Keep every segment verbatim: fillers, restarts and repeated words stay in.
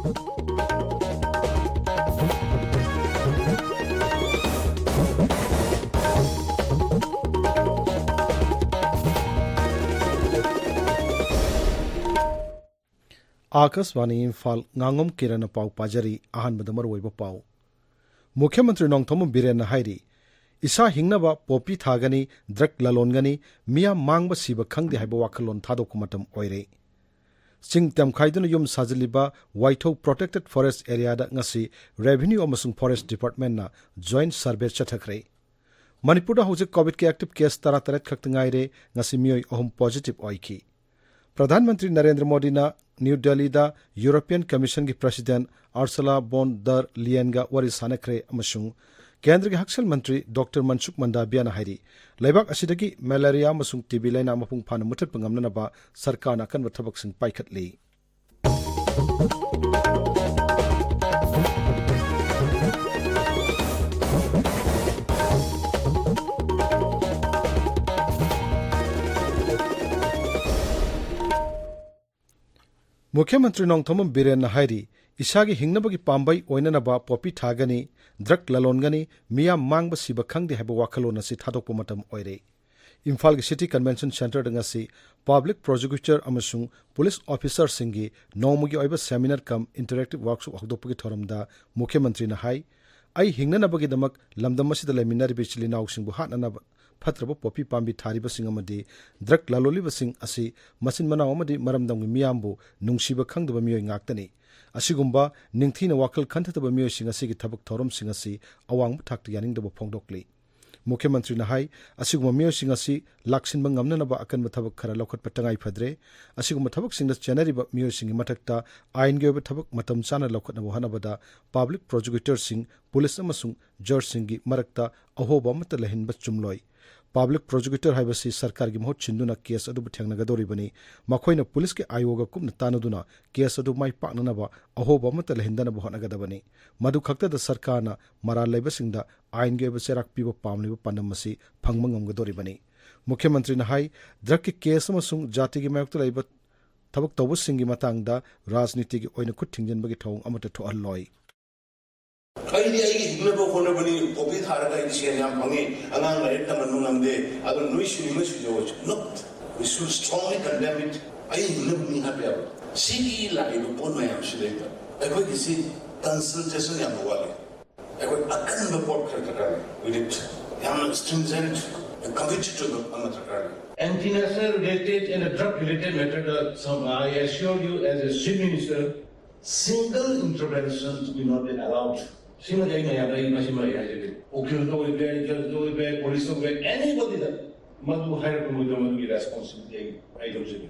ꯑꯥꯀꯥꯁꯕꯥꯅꯤ ꯏꯝꯐꯥꯜ, ꯉꯥꯉꯣꯝ ꯀꯤꯔꯟꯅ ꯄꯥꯎ ꯄꯥꯖꯔꯤ꯫ ꯑꯍꯥꯟꯕꯗ ꯃꯔꯨꯑꯣꯏꯕ ꯄꯥꯎ꯫ ꯃꯨꯈ꯭ꯌ ꯃꯟꯇ꯭ꯔꯤ ꯅꯣꯡꯊꯣꯝꯕꯝ ꯕꯤꯔꯦꯟꯅ ꯍꯥꯏꯔꯤ, ꯏꯁꯥ ꯍꯤꯡꯅꯕ ꯄꯣꯄꯤ ꯊꯥꯒꯅꯤ, ꯗ꯭ꯔꯒ ꯂꯂꯣꯟꯒꯅꯤ, ꯃꯤꯌꯥꯝ ꯃꯥꯡꯕ ꯁꯤꯕ ꯈꯪꯗꯦ ꯍꯥꯏꯕ ꯋꯥꯈꯜꯂꯣꯟ ꯊꯥꯗꯣꯛꯄ ꯃꯇꯝ ꯑꯣꯏꯔꯦ꯫ ꯆꯤꯡ ꯇꯝꯈꯥꯏꯗꯨꯅ ꯌꯨꯝ ꯁꯥꯖꯤꯜꯂꯤꯕ ꯋꯥꯏꯊꯧ Protected Forest Areaꯗ ꯉꯁꯤ Revenue ꯑꯃꯁꯨꯡ Forest Departmentꯅ joint survey ꯆꯠꯊꯈ꯭ꯔꯦ꯫ ꯃꯅꯤꯄꯨꯔꯗ ꯍꯧꯖꯤꯛ COVIDꯀꯤ active case ꯇꯔꯥꯇꯔꯦꯠ ꯈꯛꯇ ꯉꯥꯏꯔꯦ꯫ ꯉꯁꯤ ꯃꯤꯑꯣꯏ ꯑꯍꯨꯝ positive ꯑꯣꯏꯈꯤ꯫ ꯄ꯭ꯔꯙꯥꯟ ꯃꯟꯇ꯭ꯔꯤ ꯅꯔꯦꯟꯗ꯭ꯔ ꯃꯣꯗꯤꯅ ꯅ꯭ꯌꯨ ꯗꯦꯜꯂꯤꯗ European Commissionꯒꯤ President Ursula von der Leyenꯒ ꯋꯥꯔꯤ ꯁꯥꯟꯅꯈ꯭ꯔꯦ ꯑꯃꯁꯨꯡ ꯀꯦꯟꯗ꯭ꯔꯒꯤ ꯍꯛꯁꯦꯜ ꯃꯟꯇ꯭ꯔꯤ ꯗꯣꯛꯇꯔ ꯃꯟꯁꯨꯈ ꯃꯟꯗꯥꯕꯤꯌꯥꯅ ꯍꯥꯏꯔꯤ, ꯂꯩꯕꯥꯛ ꯑꯁꯤꯗꯒꯤ malaria ꯑꯃꯁꯨꯡ TB ꯂꯥꯏꯅꯥ ꯃꯄꯨꯡ ꯐꯥꯅ ꯃꯨꯠꯊꯠꯄ ꯉꯝꯅꯅꯕ ꯁꯔꯀꯥꯔꯅ ꯑꯀꯟꯕ ꯊꯕꯛꯁꯤꯡ ꯄꯥꯏꯈꯠꯂꯤ꯫ ꯃꯨꯈ꯭ꯌ ꯃꯟꯇ꯭ꯔꯤ ꯅꯣꯡꯊꯣꯝꯕꯝ ꯕꯤꯔꯦꯟꯅ ꯍꯥꯏꯔꯤ, ꯏꯁꯥꯒꯤ ꯍꯤꯡꯅꯕꯒꯤ ꯄꯥꯝꯕꯩ ꯑꯣꯏꯅꯅꯕ ꯄꯣꯄꯤ ꯊꯥꯒꯅꯤ, ꯗ꯭ꯔꯒ ꯂꯂꯣꯟꯒꯅꯤ, ꯃꯤꯌꯥꯝ ꯃꯥꯡꯕ ꯁꯤꯕ ꯈꯪꯗꯦ ꯍꯥꯏꯕ ꯋꯥꯈꯜꯂꯣꯟ ꯑꯁꯤ ꯊꯥꯗꯣꯛꯄ ꯃꯇꯝ ꯑꯣꯏꯔꯦ꯫ ꯏꯝꯐꯥꯜꯒꯤ City Convention Centreꯗ ꯉꯁꯤ Public Prosecutor ꯑꯃꯁꯨꯡ police officerꯁꯤꯡꯒꯤ ꯅꯣꯡꯃꯒꯤ ꯑꯣꯏꯕ seminar cum interactive workshop ꯍꯧꯗꯣꯛꯄꯒꯤ ꯊꯧꯔꯝꯗ ꯃꯨꯈ꯭ꯌ ꯃꯟꯇ꯭ꯔꯤꯅ ꯍꯥꯏ, ꯑꯩ ꯍꯤꯡꯅꯅꯕꯒꯤꯗꯃꯛ ꯂꯝꯗꯝ ꯑꯁꯤꯗ ꯂꯩꯃꯤꯟꯅꯔꯤꯕ ꯏꯆꯤꯜ ꯏꯅꯥꯎꯁꯤꯡꯕꯨ ꯍꯥꯠꯅꯅꯕ ꯐꯠꯇ꯭ꯔꯕ ꯄꯣꯄꯤ ꯄꯥꯝꯕꯤ ꯊꯥꯔꯤꯕꯁꯤꯡ ꯑꯃꯗꯤ ꯗ꯭ꯔꯒ ꯂꯂꯣꯜꯂꯤꯕꯁꯤꯡ ꯑꯁꯤ ꯃꯆꯤꯟ ꯃꯅꯥꯎ ꯑꯃꯗꯤ ꯃꯔꯝꯗꯝꯒꯤ ꯃꯤꯌꯥꯝꯕꯨ ꯅꯨꯡꯁꯤꯕ ꯈꯪꯗꯕ ꯃꯤꯑꯣꯏ ꯉꯥꯛꯇꯅꯤ꯫ ꯑꯁꯤꯒꯨꯝꯕ ꯅꯤꯡꯊꯤꯅ ꯋꯥꯈꯜ ꯈꯟꯊꯗꯕ ꯃꯤꯑꯣꯏꯁꯤꯡ ꯑꯁꯤꯒꯤ ꯊꯕꯛ ꯊꯧꯔꯝꯁꯤꯡ ꯑꯁꯤ ꯑꯋꯥꯡꯕ ꯊꯥꯛꯇ ꯌꯥꯅꯤꯡꯗꯕ ꯐꯣꯡꯗꯣꯛꯂꯤ꯫ ꯃꯨꯈ꯭ꯌ ꯃꯟꯇ꯭ꯔꯤꯅ ꯍꯥꯏ, ꯑꯁꯤꯒꯨꯝꯕ ꯃꯤꯑꯣꯏꯁꯤꯡ ꯑꯁꯤ ꯂꯥꯛꯁꯤꯟꯕ ꯉꯝꯅꯅꯕ ꯑꯀꯟꯕ ꯊꯕꯛ ꯈꯔ ꯂꯧꯈꯠꯄ ꯇꯉꯥꯏ ꯐꯗ꯭ꯔꯦ꯫ ꯑꯁꯤꯒꯨꯝꯕ ꯊꯕꯛꯁꯤꯡꯗ ꯆꯦꯟꯅꯔꯤꯕ ꯃꯤꯑꯣꯏꯁꯤꯡꯒꯤ ꯃꯊꯛꯇ ꯑꯥꯏꯟꯒꯤ ꯑꯣꯏꯕ ꯊꯕꯛ ꯃꯇꯝ ꯆꯥꯅ ꯂꯧꯈꯠꯅꯕ ꯍꯣꯠꯅꯕꯗ Public Prosecutorꯁꯤꯡ, police ꯑꯃꯁꯨꯡ judgeꯁꯤꯡꯒꯤ ꯃꯔꯛꯇ ꯑꯍꯣꯕ ꯑꯃꯠꯇ ꯂꯩꯍꯟꯕ ꯆꯨꯝꯂꯣꯏ꯫ Public Prosecutor ꯍꯥꯏꯕꯁꯤ ꯁꯔꯀꯥꯔꯒꯤ ꯃꯍꯨꯠ ꯁꯤꯟꯗꯨꯅ case ꯑꯗꯨꯕꯨ ꯊꯦꯡꯅꯒꯗꯧꯔꯤꯕꯅꯤ꯫ ꯃꯈꯣꯏꯅ policeꯀꯤ ꯑꯥꯏꯑꯣꯒ ꯀꯨꯞꯅ ꯇꯥꯟꯅꯗꯨꯅ case ꯑꯗꯨ ꯃꯥꯏ ꯄꯥꯛꯅꯅꯕ ꯑꯍꯣꯕ ꯑꯃꯠꯇ ꯂꯩꯍꯟꯗꯅꯕ ꯍꯣꯠꯅꯒꯗꯕꯅꯤ꯫ ꯃꯗꯨ ꯈꯛꯇꯗ ꯁꯔꯀꯥꯔꯅ ꯃꯔꯥꯜ ꯂꯩꯕꯁꯤꯡꯗ ꯑꯥꯏꯟꯒꯤ ꯑꯣꯏꯕ ꯆꯩꯔꯥꯛ ꯄꯤꯕ ꯄꯥꯝꯂꯤꯕ ꯄꯥꯟꯗꯝ ꯑꯁꯤ ꯐꯪꯕ ꯉꯝꯒꯗꯧꯔꯤꯕꯅꯤ꯫ ꯃꯨꯈ꯭ꯌ ꯃꯟꯇ꯭ꯔꯤꯅ ꯍꯥꯏ, ꯗ꯭ꯔꯒꯀꯤ case ꯑꯃꯁꯨꯡ ꯖꯥꯇꯤꯒꯤ ꯃꯥꯌꯣꯛꯇ ꯂꯩꯕ ꯊꯕꯛ ꯇꯧꯕꯁꯤꯡꯒꯤ ꯃꯇꯥꯡꯗ ꯔꯥꯖꯅꯤꯇꯤꯒꯤ ꯑꯣꯏꯅ ꯈꯨꯠ ꯊꯤꯡꯖꯤꯟꯕꯒꯤ ꯊꯧꯑꯣꯡ ꯑꯃꯠꯇ ꯊꯣꯛꯍꯜꯂꯣꯏ꯫ ꯑꯩꯗꯤ ꯑꯩꯒꯤ ꯍꯤꯡꯅꯕ ꯍꯣꯠꯅꯕꯅꯤ, ꯄꯣꯄꯤ ꯊꯥꯔꯒ ꯑꯩꯗꯤ ꯁꯦꯟ ꯌꯥꯝ ꯐꯪꯉꯤ, ꯑꯉꯥꯡ ꯂꯥꯏꯔꯤꯛ ꯇꯝꯍꯟꯕ ꯉꯝꯗꯦ, ꯑꯗꯨꯅ ꯅꯣꯏ ꯁꯤꯅꯤꯡꯕ ꯁꯤꯖꯧ꯫ Not, we should strongly condemn it. ꯑꯩ ꯍꯤꯡꯅꯕꯅꯤ ꯍꯥꯏꯕ ꯌꯥꯕ꯫ ꯁꯤꯒꯤ ꯂꯥꯛꯏꯕ ꯄꯣꯠ ꯃꯌꯥꯝꯁꯤꯗꯩꯗ ꯑꯩꯈꯣꯏꯒꯤꯁꯤ consultation ꯌꯥꯝꯅ ꯋꯥꯠꯂꯤ꯫ ꯑꯩꯈꯣꯏ ꯑꯀꯟꯕ ꯄꯣꯠ ꯈꯔ ꯗꯔꯀꯥꯔ ꯂꯩ꯫ We need ꯌꯥꯝꯅ stringent, competitive ꯑꯃ ꯗꯔꯀꯥꯔ ꯂꯩ꯫ Anti-national related and drug related matter the some, I assure you as a chief minister, single intervention will not be allowed. ꯁꯤꯃꯗꯤ ꯑꯩ ꯃꯌꯥꯝꯗ ꯑꯩ ꯃꯁꯤꯃ ꯑꯩ ꯍꯥꯏꯖꯒꯦ꯫ ꯎꯀꯤꯜꯗ ꯑꯣꯏꯕ ꯌꯥꯏ, ꯖꯖꯇ ꯑꯣꯏꯕ ꯌꯥꯏ, ꯄꯨꯂꯤꯁꯇ ꯑꯣꯏꯕ ꯌꯥꯏ, ꯑꯦꯅꯤꯕꯣꯗꯤꯗ ꯃꯗꯨ ꯍꯥꯏꯔꯛꯄ ꯃꯣꯏꯗ ꯃꯗꯨꯒꯤ ꯔꯦꯁꯄꯣꯟꯁꯤꯕꯤꯂꯤꯇꯤ ꯑꯩ ꯑꯩ ꯂꯧꯖꯒꯦ꯫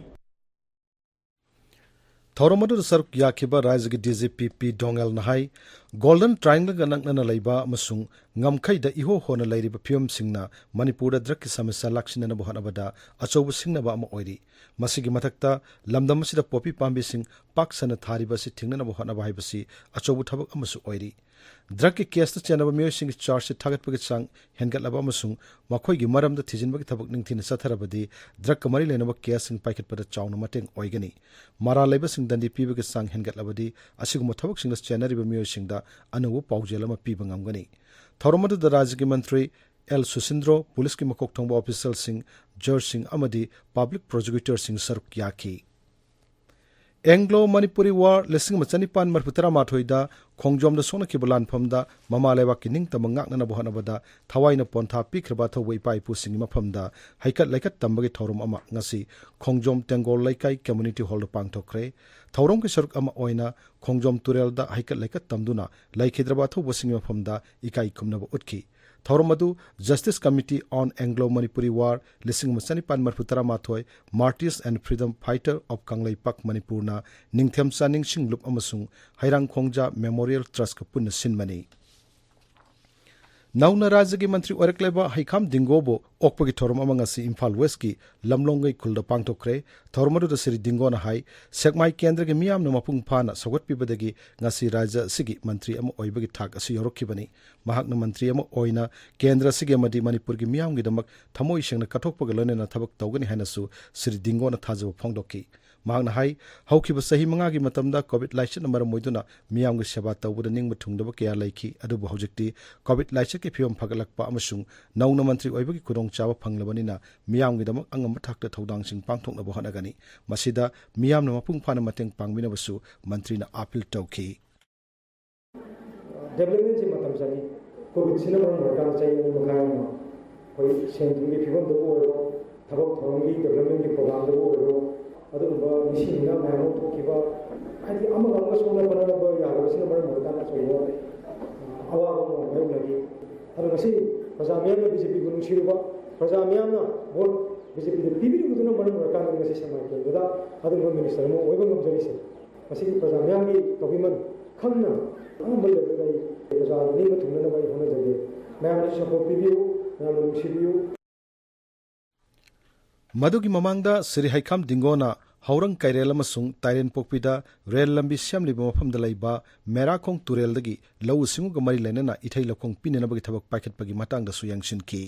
ꯊꯧꯔꯝ ꯑꯗꯨꯗ ꯁꯔꯨꯛ ꯌꯥꯈꯤꯕ ꯔꯥꯖ꯭ꯌꯒꯤ ꯗꯤ ꯖꯤ ꯄꯤ ꯄꯤ ꯗꯣꯉꯦꯜꯅ ꯍꯥꯏ, ꯒꯣꯜꯗꯟ ꯇ꯭ꯔꯥꯏꯡꯒꯜꯒ ꯅꯛꯅꯅ ꯂꯩꯕ ꯑꯃꯁꯨꯡ ꯉꯝꯈꯩꯗ ꯏꯍꯣ ꯍꯣꯅ ꯂꯩꯔꯤꯕ ꯐꯤꯕꯝꯁꯤꯡꯅ ꯃꯅꯤꯄꯨꯔꯗ ꯗ꯭ꯔꯒꯀꯤ ꯁꯃꯁ꯭ꯌꯥ ꯂꯥꯛꯁꯤꯟꯅꯅꯕ ꯍꯣꯠꯅꯕꯗ ꯑꯆꯧꯕ ꯁꯤꯡꯅꯕ ꯑꯃ ꯑꯣꯏꯔꯤ꯫ ꯃꯁꯤꯒꯤ ꯃꯊꯛꯇ, ꯂꯝꯗꯝ ꯑꯁꯤꯗ ꯄꯣꯄꯤ ꯄꯥꯝꯕꯤꯁꯤꯡ ꯄꯥꯛ ꯁꯟꯅ ꯊꯥꯔꯤꯕ ꯑꯁꯤ ꯊꯤꯡꯅꯅꯕ ꯍꯣꯠꯅꯕ ꯍꯥꯏꯕꯁꯤ ꯑꯆꯧꯕ ꯊꯕꯛ ꯑꯃꯁꯨ ꯑꯣꯏꯔꯤ꯫ ꯗ꯭ꯔꯒꯀꯤ ꯀꯦꯁꯇ ꯆꯦꯟꯅꯕ ꯃꯤꯑꯣꯏꯁꯤꯡꯒꯤ ꯆꯥꯔꯖꯁꯤꯠ ꯊꯥꯒꯠꯄꯒꯤ ꯆꯥꯡ ꯍꯦꯟꯒꯠꯂꯕ ꯑꯃꯁꯨꯡ ꯃꯈꯣꯏꯒꯤ ꯃꯔꯝꯗ ꯊꯤꯖꯤꯟꯕꯒꯤ ꯊꯕꯛ ꯅꯤꯡꯊꯤꯅ ꯆꯠꯊꯔꯕꯗꯤ ꯗ꯭ꯔꯒꯀ ꯃꯔꯤ ꯂꯩꯅꯕ ꯀꯦꯁꯁꯤꯡ ꯄꯥꯏꯈꯠꯄꯗ ꯆꯥꯎꯅ ꯃꯇꯦꯡ ꯑꯣꯏꯒꯅꯤ꯫ ꯃꯔꯥꯜ ꯂꯩꯕꯁꯤꯡ ꯗꯟꯗꯤ ꯄꯤꯕꯒꯤ ꯆꯥꯡ ꯍꯦꯟꯒꯠꯂꯕꯗꯤ ꯑꯁꯤꯒꯨꯝꯕ ꯊꯕꯛꯁꯤꯡꯗ ꯆꯦꯟꯅꯔꯤꯕ ꯃꯤꯑꯣꯏꯁꯤꯡꯗ ꯑꯅꯧꯕ ꯄꯥꯎꯖꯦꯜ ꯑꯃ ꯄꯤꯕ ꯉꯝꯒꯅꯤ꯫ ꯊꯧꯔꯝ ꯑꯗꯨꯗ ꯔꯥꯖ꯭ꯌꯒꯤ ꯃꯟꯇ꯭ꯔꯤ ꯑꯦꯜ ꯁꯨꯁꯤꯟꯗ꯭ꯔꯣ, ꯄꯨꯂꯤꯁꯀꯤ ꯃꯀꯣꯛ ꯊꯣꯡꯕ ꯑꯣꯐꯤꯁꯤꯌꯦꯜꯁꯤꯡ, ꯖꯖꯁꯤꯡ ꯑꯃꯗꯤ ꯄꯕ꯭ꯂꯤꯛ ꯄ꯭ꯔꯣꯁꯤꯀ꯭ꯌꯨꯇꯔꯁꯤꯡ ꯁꯔꯨꯛ ꯌꯥꯈꯤ꯫ ꯑꯦꯡꯒ꯭ꯂꯣ ꯃꯅꯤꯄꯨꯔꯤ ꯋꯥꯔ ꯂꯤꯁꯤꯡ ꯑꯃ ꯆꯅꯤꯄꯥꯟ ꯃꯔꯤꯐꯨ ꯇꯔꯥꯃꯥꯊꯣꯏꯗ ꯈꯣꯡꯖꯣꯝꯗ ꯁꯣꯛꯅꯈꯤꯕ ꯂꯥꯟꯐꯝꯗ ꯃꯃꯥ ꯂꯩꯕꯥꯛꯀꯤ ꯅꯤꯡꯇꯝꯕ ꯉꯥꯛꯅꯅꯕ ꯍꯣꯠꯅꯕꯗ ꯊꯋꯥꯏꯅ ꯄꯣꯟꯊꯥ ꯄꯤꯈ꯭ꯔꯕ ꯑꯊꯧꯕ ꯏꯄꯥ ꯏꯄꯨꯁꯤꯡꯒꯤ ꯃꯐꯝꯗ ꯍꯩꯀꯠ ꯂꯩꯀꯠ ꯇꯝꯕꯒꯤ ꯊꯧꯔꯝ ꯑꯃ ꯉꯁꯤ ꯈꯣꯡꯖꯣꯝ ꯇꯦꯡꯒꯣꯜ ꯂꯩꯀꯥꯏ ꯀꯝꯃ꯭ꯌꯨꯅꯤꯇꯤ ꯍꯣꯜꯗ ꯄꯥꯡꯊꯣꯛꯈ꯭ꯔꯦ꯫ ꯊꯧꯔꯝꯒꯤ ꯁꯔꯨꯛ ꯑꯃ ꯑꯣꯏꯅ ꯈꯣꯡꯖꯣꯝ ꯇꯨꯔꯦꯜꯗ ꯍꯩꯀꯠ ꯂꯩꯀꯠ ꯇꯝꯗꯨꯅ ꯂꯩꯈꯤꯗ꯭ꯔꯕ ꯑꯊꯧꯕꯁꯤꯡꯒꯤ ꯃꯐꯝꯗ ꯏꯀꯥꯏ ꯈꯨꯝꯅꯕ ꯎꯠꯈꯤ꯫ ꯊꯧꯔꯝ ꯑꯗꯨ Justice Committee on Anglo Manipuri War ꯂꯤꯁꯤꯡ ꯑꯃ ꯆꯅꯤꯄꯥꯟ ꯃꯔꯤꯐꯨ ꯇꯔꯥꯃꯥꯊꯣꯏ, Martyrs and Freedom Fighter of Kangleipak ꯃꯅꯤꯄꯨꯔꯅ ꯅꯤꯡꯊꯦꯝꯆꯥ ꯅꯤꯡꯁꯤꯡ ꯂꯨꯞ ꯑꯃꯁꯨꯡ ꯍꯩꯔꯥꯡꯈꯣꯡꯖꯥ ꯃꯦꯃꯣꯔꯤꯌꯦꯜ ꯇ꯭ꯔꯁꯀ ꯄꯨꯟꯅ ꯁꯤꯟꯕꯅꯤ꯫ ꯅꯧꯅ ꯔꯥꯖ꯭ꯌꯒꯤ ꯃꯟꯇ꯭ꯔꯤ ꯑꯣꯏꯔꯛꯂꯤꯕ ꯍꯩꯈꯥꯝ ꯗꯤꯡꯒꯣꯕꯨ ꯑꯣꯛꯄꯒꯤ ꯊꯧꯔꯝ ꯑꯃ ꯉꯁꯤ ꯏꯝꯐꯥꯜ ꯋꯦꯁꯀꯤ ꯂꯝꯂꯣꯡꯒꯩ ꯈꯨꯜꯗ ꯄꯥꯡꯊꯣꯛꯈ꯭ꯔꯦ꯫ ꯊꯧꯔꯝ ꯑꯗꯨꯗ ꯁ꯭ꯔꯤ ꯗꯤꯡꯒꯣꯅ ꯍꯥꯏ, ꯁꯦꯛꯃꯥꯏ ꯀꯦꯟꯗ꯭ꯔꯒꯤ ꯃꯤꯌꯥꯝꯅ ꯃꯄꯨꯡ ꯐꯥꯅ ꯁꯧꯒꯠꯄꯤꯕꯗꯒꯤ ꯉꯁꯤ ꯔꯥꯖ꯭ꯌ ꯑꯁꯤꯒꯤ ꯃꯟꯇ꯭ꯔꯤ ꯑꯃ ꯑꯣꯏꯕꯒꯤ ꯊꯥꯛ ꯑꯁꯤ ꯌꯧꯔꯛꯈꯤꯕꯅꯤ꯫ ꯃꯍꯥꯛꯅ ꯃꯟꯇ꯭ꯔꯤ ꯑꯃ ꯑꯣꯏꯅ ꯀꯦꯟꯗ꯭ꯔ ꯑꯁꯤꯒꯤ ꯑꯃꯗꯤ ꯃꯅꯤꯄꯨꯔꯒꯤ ꯃꯤꯌꯥꯝꯒꯤꯗꯃꯛ ꯊꯃꯣꯏ ꯁꯦꯡꯅ ꯀꯠꯊꯣꯛꯄꯒ ꯂꯣꯏꯅꯅ ꯊꯕꯛ ꯇꯧꯒꯅꯤ ꯍꯥꯏꯅꯁꯨ ꯁ꯭ꯔꯤ ꯗꯤꯡꯒꯣꯅ ꯊꯥꯖꯕ ꯐꯣꯡꯗꯣꯛꯈꯤ꯫ ꯃꯍꯥꯛꯅ ꯍꯥꯏ, ꯍꯧꯈꯤꯕ ꯆꯍꯤ ꯃꯉꯥꯒꯤ ꯃꯇꯝꯗ ꯀꯣꯚꯤꯗ ꯂꯥꯏꯆꯠꯅ ꯃꯔꯝ ꯑꯣꯏꯗꯨꯅ ꯃꯤꯌꯥꯝꯒꯤ ꯁꯦꯕꯥ ꯇꯧꯕꯗ ꯅꯤꯡꯕ ꯊꯨꯡꯗꯕ ꯀꯌꯥ ꯂꯩꯈꯤ, ꯑꯗꯨꯕꯨ ꯍꯧꯖꯤꯛꯇꯤ ꯀꯣꯚꯤꯗ ꯂꯥꯏꯆꯠꯀꯤ ꯐꯤꯕꯝ ꯐꯒꯠꯂꯛꯄ ꯑꯃꯁꯨꯡ ꯅꯧꯅ ꯃꯟꯇ꯭ꯔꯤ ꯑꯣꯏꯕꯒꯤ ꯈꯨꯗꯣꯡꯆꯥꯕ ꯐꯪꯂꯕꯅꯤꯅ ꯃꯤꯌꯥꯝꯒꯤꯗꯃꯛ ꯑꯉꯝꯕ ꯊꯥꯛꯇ ꯊꯧꯗꯥꯡꯁꯤꯡ ꯄꯥꯡꯊꯣꯛꯅꯕ ꯍꯣꯠꯅꯒꯅꯤ꯫ ꯃꯁꯤꯗ ꯃꯤꯌꯥꯝꯅ ꯃꯄꯨꯡ ꯐꯥꯅ ꯃꯇꯦꯡ ꯄꯥꯡꯕꯤꯅꯕꯁꯨ ꯃꯟꯇ꯭ꯔꯤꯅ ꯑꯥꯄꯤꯜ ꯇꯧꯈꯤ꯫ ꯗꯦꯕꯂꯞꯃꯦꯟꯁꯤ ꯃꯇꯝ ꯆꯪꯏ꯫ ꯀꯣꯚꯤꯗꯁꯤꯅ ꯃꯔꯝ ꯑꯣꯏꯔꯀꯥꯟꯗ ꯆꯍꯤ ꯑꯅꯤ ꯃꯈꯥꯏ ꯑꯃ ꯑꯩꯈꯣꯏ ꯁꯦꯟ ꯊꯨꯝꯒꯤ ꯐꯤꯕꯝꯗꯕꯨ ꯑꯣꯏꯔꯣ, ꯊꯕꯛ ꯊꯧꯔꯝꯒꯤ ꯗꯦꯕꯂꯞꯃꯦꯟꯒꯤ ꯄ꯭ꯔꯣꯒ꯭ꯔꯥꯝꯗꯕꯨ ꯑꯣꯏꯔꯣ, ꯑꯗꯨꯒꯨꯝꯕ ꯅꯤꯡꯁꯤꯡꯅꯤꯡꯉꯥꯏ ꯃꯌꯥꯝ ꯑꯃ ꯊꯣꯛꯈꯤꯕ, ꯍꯥꯏꯗꯤ ꯑꯃꯒ ꯑꯃꯒ ꯁꯣꯛꯅ ꯄꯟꯅꯕ ꯌꯥꯗꯕꯁꯤꯅ ꯃꯔꯝ ꯑꯣꯏꯔꯀꯥꯟꯗ ꯑꯆꯧꯕ ꯑꯋꯥꯕ ꯑꯃ ꯃꯥꯌꯣꯛꯅꯈꯤ꯫ ꯑꯗꯣ ꯉꯁꯤ ꯄ꯭ꯔꯖꯥ ꯃꯤꯌꯥꯝꯅ ꯕꯤ ꯖꯦ ꯄꯤꯕꯨ ꯅꯨꯡꯁꯤꯔꯨꯕ, ꯄ꯭ꯔꯖꯥ ꯃꯤꯌꯥꯝꯅ ꯚꯣꯠ ꯕꯤ ꯖꯦ ꯄꯤꯗ ꯄꯤꯕꯤꯔꯨꯕꯗꯨꯅ ꯃꯔꯝ ꯑꯣꯏꯔꯀꯥꯟꯗ ꯉꯁꯤ ꯁꯦꯟꯃꯥꯏ ꯀꯦꯟꯗ꯭ꯔꯗ ꯑꯗꯨꯒꯨꯝꯕ ꯃꯤꯅꯤꯁꯇꯔ ꯑꯃ ꯑꯣꯏꯕ ꯉꯝꯖꯔꯤꯁꯦ꯫ ꯃꯁꯤꯒꯤ ꯄ꯭ꯔꯖꯥ ꯃꯤꯌꯥꯝꯒꯤ ꯇꯧꯕꯤꯃꯜ ꯈꯪꯅ ꯑꯉꯝꯕ ꯂꯦꯕꯦꯜꯗ ꯑꯩ ꯄ꯭ꯔꯖꯥꯒꯤ ꯅꯤꯡꯕ ꯊꯨꯡꯅꯅꯕ ꯑꯩ ꯍꯣꯠꯅꯖꯒꯦ꯫ ꯃꯌꯥꯝꯅꯁꯨ ꯁꯄꯣꯔꯠ ꯄꯤꯕꯤꯌꯨ, ꯃꯌꯥꯝꯅ ꯅꯨꯡꯁꯤꯕꯤꯌꯨ꯫ ꯃꯗꯨꯒꯤ ꯃꯃꯥꯡꯗ ꯁ꯭ꯔꯤ ꯍꯩꯈꯥꯝ ꯗꯤꯡꯒꯣꯅ ꯍꯧꯔꯪ ꯀꯩꯔꯦꯜ ꯑꯃꯁꯨꯡ ꯇꯥꯏꯔꯦꯟꯄꯣꯛꯄꯤꯗ ꯔꯦꯜ ꯂꯝꯕꯤ ꯁꯦꯝꯂꯤꯕ ꯃꯐꯝꯗ ꯂꯩꯕ ꯃꯦꯔꯥꯈꯣꯡ ꯇꯨꯔꯦꯜꯗꯒꯤ ꯂꯧꯎ ꯁꯤꯡꯎꯒ ꯃꯔꯤ ꯂꯩꯅꯅ ꯏꯊꯩ ꯂꯧꯈꯣꯡ ꯄꯤꯅꯅꯕꯒꯤ ꯊꯕꯛ ꯄꯥꯏꯈꯠꯄꯒꯤ ꯃꯇꯥꯡꯗꯁꯨ ꯌꯥꯡꯁꯤꯟꯈꯤ꯫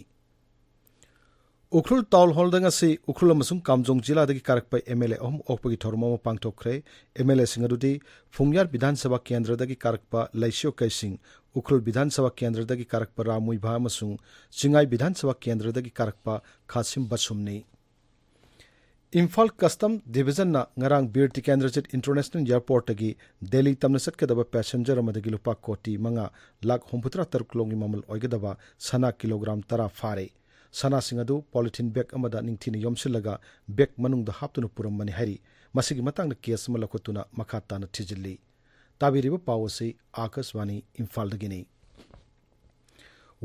ꯎꯈ꯭ꯔꯨꯜ ꯇꯥꯎꯟ ꯍꯣꯜꯗ ꯉꯁꯤ ꯎꯈ꯭ꯔꯨꯜ ꯑꯃꯁꯨꯡ ꯀꯥꯝꯖꯣꯡ ꯖꯤꯂꯥꯗꯒꯤ ꯀꯥꯔꯛꯄ ꯑꯦꯝ ꯑꯦꯜ ꯑꯦ ꯑꯍꯨꯝ ꯑꯣꯛꯄꯒꯤ ꯊꯧꯔꯝ ꯑꯃ ꯄꯥꯡꯊꯣꯛꯈ꯭ꯔꯦ꯫ ꯑꯦꯝ ꯑꯦꯜ ꯑꯦꯁꯤꯡ ꯑꯗꯨꯗꯤ ꯐꯨꯡꯌꯥꯔ ꯕꯤꯙꯥꯟ ꯁꯚꯥ ꯀꯦꯟꯗ꯭ꯔꯗꯒꯤ ꯀꯥꯔꯛꯄ ꯂꯩꯁꯤꯌꯣ ꯀꯩꯁꯤꯡ, ꯎꯈ꯭ꯔꯨꯜ ꯕꯤꯙꯥꯟ ꯁꯚꯥ ꯀꯦꯟꯗ꯭ꯔꯗꯒꯤ ꯀꯥꯔꯛꯄ ꯔꯥꯝ ꯃꯨꯏꯚꯥ ꯑꯃꯁꯨꯡ ꯆꯤꯡꯉꯥꯏ ꯕꯤꯙꯥꯟ ꯁꯚꯥ ꯀꯦꯟꯗ꯭ꯔꯗꯒꯤ ꯀꯥꯔꯛꯄ ꯈꯥꯁꯤꯝ ꯕꯁꯨꯝꯅꯤ꯫ ꯏꯝꯐꯥꯜ ꯀꯁꯇꯝ ꯗꯤꯚꯤꯖꯟꯅ ꯉꯔꯥꯡ ꯕꯤꯔ ꯇꯤꯀꯦꯟꯗ꯭ꯔꯖꯤꯠ ꯏꯟꯇꯔꯅꯦꯁꯅꯦꯜ ꯑꯦꯌꯔꯄꯣꯔꯠꯇꯒꯤ ꯗꯦꯜꯂꯤ ꯇꯝꯅ ꯆꯠꯀꯗꯕ ꯄꯦꯁꯦꯟꯖꯔ ꯑꯃꯗꯒꯤ ꯂꯨꯄꯥ ꯀꯣꯇꯤ ꯃꯉꯥ ꯂꯥꯈ ꯍꯨꯝꯐꯨꯇꯔꯥ ꯇꯔꯨꯛ ꯂꯣꯝꯒꯤ ꯃꯃꯜ ꯑꯣꯏꯒꯗꯕ ꯁꯅꯥ ꯀꯤꯂꯣꯒ꯭ꯔꯥꯝ ꯇꯔꯥ ꯐꯥꯔꯦ꯫ ꯁꯅꯥꯁꯤꯡ ꯑꯗꯨ ꯄꯣꯂꯤꯊꯤꯟ ꯕꯦꯒ ꯑꯃꯗ ꯅꯤꯡꯊꯤꯅ ꯌꯣꯝꯁꯤꯜꯂꯒ ꯕꯦꯒ ꯃꯅꯨꯡꯗ ꯍꯥꯞꯇꯨꯅ ꯄꯨꯔꯝꯕꯅꯤ ꯍꯥꯏꯔꯤ꯫ ꯃꯁꯤꯒꯤ ꯃꯇꯥꯡꯗ ꯀꯦꯁ ꯑꯃ ꯂꯧꯈꯠꯇꯨꯅ ꯃꯈꯥ ꯇꯥꯅ ꯊꯤꯖꯤꯜꯂꯤ꯫ ꯇꯥꯕꯤꯔꯤꯕ ꯄꯥꯎ ꯑꯁꯤ ꯑꯥꯀꯥꯁꯕꯥꯅꯤ ꯏꯝꯐꯥꯜꯗꯒꯤꯅꯤ꯫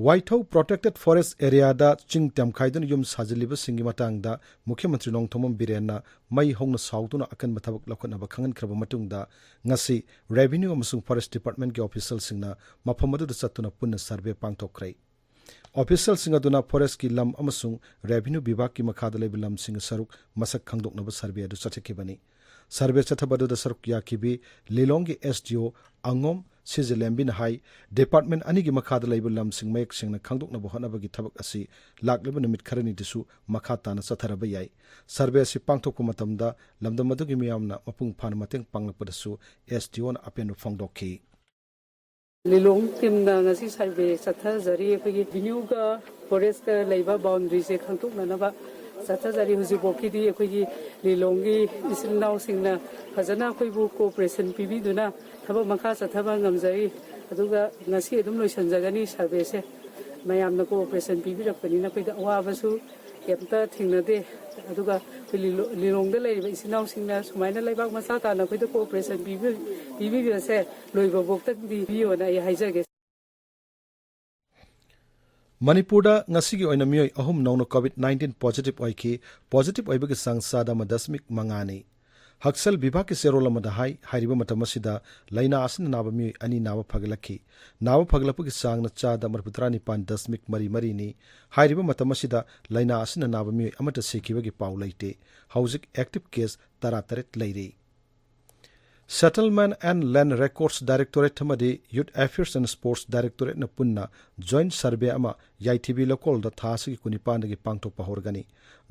ꯋꯥꯏꯊꯧ ꯄ꯭ꯔꯣꯇꯦꯛꯇꯦꯗ ꯐꯣꯔꯦꯁ ꯑꯦꯔꯤꯌꯥꯗ ꯆꯤꯡ ꯇꯦꯝꯈꯥꯏꯗꯨꯅ ꯌꯨꯝ ꯁꯥꯖꯤꯜꯂꯤꯕꯁꯤꯡꯒꯤ ꯃꯇꯥꯡꯗ ꯃꯨꯈ꯭ꯌ ꯃꯟꯇ꯭ꯔꯤ ꯅꯣꯡꯊꯣꯝꯕꯝ ꯕꯤꯔꯦꯟꯅ ꯃꯩ ꯍꯧꯅ ꯁꯥꯎꯗꯨꯅ ꯑꯀꯟꯕ ꯊꯕꯛ ꯂꯧꯈꯠꯅꯕ ꯈꯪꯍꯟꯈ꯭ꯔꯕ ꯃꯇꯨꯡꯗ ꯉꯁꯤ ꯔꯦꯚꯤꯅ꯭ꯌꯨ ꯑꯃꯁꯨꯡ ꯐꯣꯔꯦꯁ ꯗꯤꯄꯥꯔꯠꯃꯦꯟꯠꯀꯤ ꯑꯣꯐꯤꯁꯤꯌꯦꯜꯁꯤꯡꯅ ꯃꯐꯝ ꯑꯗꯨꯗ ꯆꯠꯇꯨꯅ ꯄꯨꯟꯅ ꯁꯔꯚꯦ ꯄꯥꯡꯊꯣꯛꯈ꯭ꯔꯦ꯫ ꯑꯣꯐꯤꯁꯤꯌꯦꯜꯁꯤꯡ ꯑꯗꯨꯅ ꯐꯣꯔꯦꯁ꯭ꯠꯀꯤ ꯂꯝ ꯑꯃꯁꯨꯡ ꯔꯦꯚꯤꯅ꯭ꯌꯨ ꯕꯤꯚꯥꯒꯀꯤ ꯃꯈꯥꯗ ꯂꯩꯕ ꯂꯝꯁꯤꯡꯒꯤ ꯁꯔꯨꯛ ꯃꯁꯛ ꯈꯪꯗꯣꯛꯅꯕ ꯁꯔꯚꯦ ꯑꯗꯨ ꯆꯠꯊꯈꯤꯕꯅꯤ꯫ ꯁꯔꯚꯦ ꯆꯠꯊꯕ ꯑꯗꯨꯗ ꯁꯔꯨꯛ ꯌꯥꯈꯤꯕꯤ ꯂꯤꯂꯣꯡꯒꯤ ꯑꯦꯁ ꯗꯤ ꯑꯣ ꯑꯉꯣꯝ ꯁꯤꯖꯂꯦꯝꯕꯤꯅ ꯍꯥꯏ, ꯗꯤꯄꯥꯔꯠꯃꯦꯟ ꯑꯅꯤꯒꯤ ꯃꯈꯥꯗ ꯂꯩꯕ ꯂꯝꯁꯤꯡ ꯃꯌꯦꯛ ꯁꯦꯡꯅ ꯈꯪꯗꯣꯛꯅꯕ ꯍꯣꯠꯅꯕꯒꯤ ꯊꯕꯛ ꯑꯁꯤ ꯂꯥꯛꯂꯤꯕ ꯅꯨꯃꯤꯠ ꯈꯔꯅꯤꯗꯁꯨ ꯃꯈꯥ ꯇꯥꯅ ꯆꯠꯊꯔꯕ ꯌꯥꯏ꯫ ꯁꯔꯚꯦ ꯑꯁꯤ ꯄꯥꯡꯊꯣꯛꯄ ꯃꯇꯝꯗ ꯂꯝꯗꯝ ꯑꯗꯨꯒꯤ ꯃꯤꯌꯥꯝꯅ ꯃꯄꯨꯡ ꯐꯥꯅ ꯃꯇꯦꯡ ꯄꯥꯡꯂꯛꯄꯗꯁꯨ ꯑꯦꯁ ꯗꯤ ꯑꯣꯅ ꯑꯄꯦꯟꯕ ꯐꯣꯡꯗꯣꯛꯈꯤ꯫ ꯂꯤꯂꯣꯡ ꯇꯤꯝꯅ ꯉꯁꯤ ꯁꯔꯚꯦ ꯆꯠꯊꯖꯔꯤ꯫ ꯑꯩꯈꯣꯏꯒꯤ ꯚꯦꯅ꯭ꯌꯨꯒ ꯐꯣꯔꯦꯁꯀ ꯂꯩꯕ ꯕꯥꯎꯟꯗ꯭ꯔꯤꯁꯦ ꯈꯪꯗꯣꯛꯅꯅꯕ ꯆꯠꯊꯖꯔꯤ꯫ ꯍꯧꯖꯤꯛꯐꯥꯎꯒꯤꯗꯤ ꯑꯩꯈꯣꯏꯒꯤ ꯂꯤꯂꯣꯡꯒꯤ ꯏꯆꯤꯜ ꯏꯅꯥꯎꯁꯤꯡꯅ ꯐꯖꯅ ꯑꯩꯈꯣꯏꯕꯨ ꯀꯣꯑꯣꯄꯔꯦꯁꯟ ꯄꯤꯕꯤꯗꯨꯅ ꯊꯕꯛ ꯃꯈꯥ ꯆꯠꯊꯕ ꯉꯝꯖꯔꯤ꯫ ꯑꯗꯨꯒ ꯉꯁꯤ ꯑꯗꯨꯝ ꯂꯣꯏꯁꯤꯟꯖꯒꯅꯤ ꯁꯔꯚꯦꯁꯦ꯫ ꯃꯌꯥꯝꯅ ꯀꯣꯑꯣꯄꯔꯦꯁꯟ ꯄꯤꯕꯤꯔꯛꯄꯅꯤꯅ ꯑꯩꯈꯣꯏꯗ ꯑꯋꯥꯕꯁꯨ ꯀꯩꯝꯇ ꯊꯦꯡꯅꯗꯦ꯫ ꯑꯗꯨꯒ ꯑꯩꯈꯣꯏ ꯂꯤꯂꯣ-, ꯂꯤꯂꯣꯡꯗ ꯂꯩꯔꯤꯕ ꯏꯆꯤꯜ ꯏꯅꯥꯎꯁꯤꯡꯅ ꯁꯨꯃꯥꯏꯅ ꯂꯩꯕꯥꯛ ꯃꯆꯥ ꯇꯥꯅ ꯑꯩꯈꯣꯏꯗ ꯀꯣꯑꯣꯄꯔꯦꯁꯟ ꯄꯤꯕꯤ-, ꯄꯤꯕꯤꯕꯁꯦ ꯂꯣꯏꯕ ꯐꯥꯎꯇꯪꯗꯤ ꯄꯤꯕꯤꯌꯣꯅ ꯑꯩ ꯍꯥꯏꯖꯒꯦ꯫ ꯃꯅꯤꯄꯨꯔꯗ ꯉꯁꯤꯒꯤ ꯑꯣꯏꯅ ꯃꯤꯑꯣꯏ ꯑꯍꯨꯝ ꯅꯧꯅ ꯀꯣꯚꯤꯗ ꯅꯥꯏꯟꯇꯤꯟ ꯄꯣꯖꯤꯇꯤꯚ ꯑꯣꯏꯈꯤ꯫ ꯄꯣꯖꯤꯇꯤꯚ ꯑꯣꯏꯕꯒꯤ ꯆꯥꯡ ꯆꯥꯗ ꯑꯃ ꯗꯁꯃꯤꯛ ꯃꯉꯥꯅꯤ꯫ ꯍꯛꯁꯦꯜ ꯕꯤꯚꯥꯒꯀꯤ ꯆꯦꯔꯣꯜ ꯑꯃꯗ ꯍꯥꯏ, ꯍꯥꯏꯔꯤꯕ ꯃꯇꯝ ꯑꯁꯤꯗ ꯂꯥꯏꯅꯥ ꯑꯁꯤꯅ ꯅꯥꯕ ꯃꯤꯑꯣꯏ ꯑꯅꯤ ꯅꯥꯕ ꯐꯒꯠꯂꯛꯈꯤ꯫ ꯅꯥꯕ ꯐꯒꯠꯂꯛꯄꯒꯤ ꯆꯥꯡꯅ ꯆꯥꯗ ꯃꯔꯤꯐꯨ ꯇꯔꯥꯅꯤꯄꯥꯟ ꯗꯁꯃꯤꯛ ꯃꯔꯤ ꯃꯔꯤꯅꯤ꯫ ꯍꯥꯏꯔꯤꯕ ꯃꯇꯝ ꯑꯁꯤꯗ ꯂꯥꯏꯅꯥ ꯑꯁꯤꯅ ꯅꯥꯕ ꯃꯤꯑꯣꯏ ꯑꯃꯠꯇ ꯁꯤꯈꯤꯕꯒꯤ ꯄꯥꯎ ꯂꯩꯇꯦ꯫ ꯍꯧꯖꯤꯛ ꯑꯦꯛꯇꯤꯚ ꯀꯦꯁ ꯇꯔꯥꯇꯔꯦꯠ ꯂꯩꯔꯤ꯫ Settlement and Land Records Directorate ꯑꯃꯗꯤ Youth Affairs and Sports Directorateꯅ ꯄꯨꯟꯅ ꯖꯣꯏꯟꯠ ꯁꯔꯚꯦ ꯑꯃ ꯌꯥꯏꯊꯤꯕꯤ ꯂꯧꯀꯣꯜꯗ ꯊꯥ ꯑꯁꯤꯒꯤ ꯀꯨꯟꯅꯤꯄꯥꯟꯗꯒꯤ ꯄꯥꯡꯊꯣꯛꯄ ꯍꯧꯔꯒꯅꯤ꯫